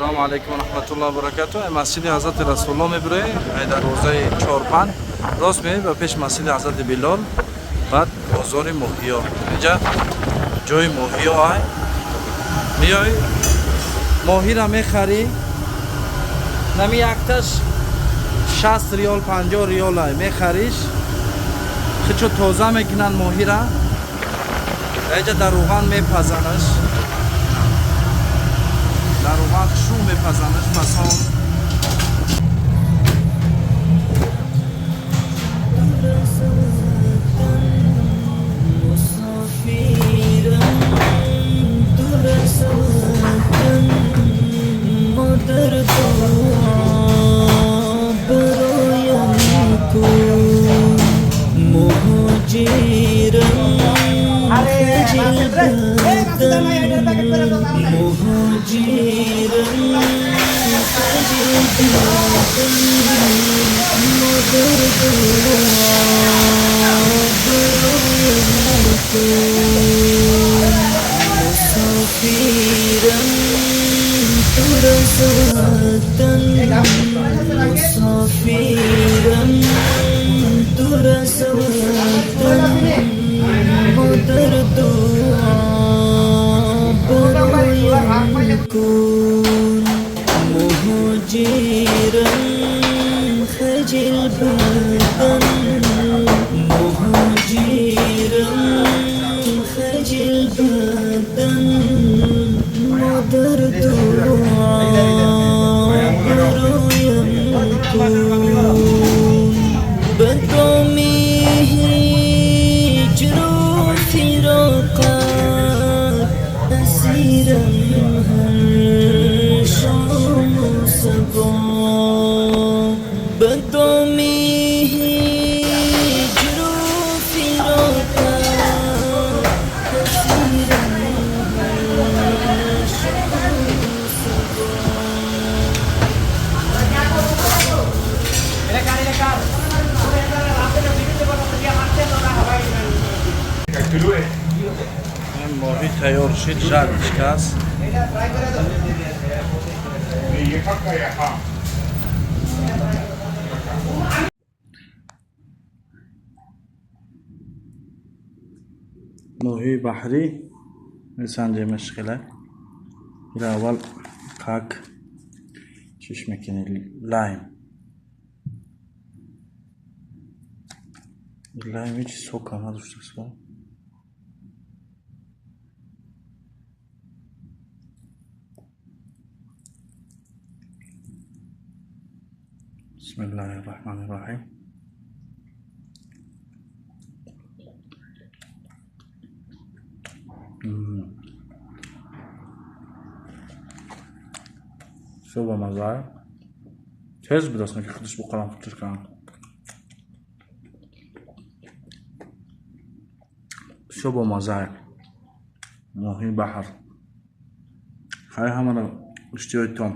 Ассалому алайкум ва раҳматуллоҳи ва баракатуҳ. Масҷиди Ҳазрати Расулуллоҳ мебурем, дарвозаи 4-5 рост меоем ба пеш масҷиди Ҳазрати Билол, баъд бозори моҳиё. Инҷа ҷои моҳиё ай. Меои моҳира мехарӣ, нами якташ 60 риёл, 50 риёл ай мехариш, хичо тоза мекунанд моҳира, инҷа дар равған мепазанаш, дар равған шу мепазанаш фасон. Моҳӣ тайёр шид, жаришка аст. Моҳии баҳрӣ месанҷемаш хеле. Ира аввал қак чиш мекунӣ, лайм. Лайм ҳеҷ сока надоштааст. Bismillahirrahmanirrahim. Всё бамаза. Тез будаст, ки худаш бухорам худаш кунам. Всё бамаза. Моҳии баҳр. Хай ҳамаро иштиҳои том.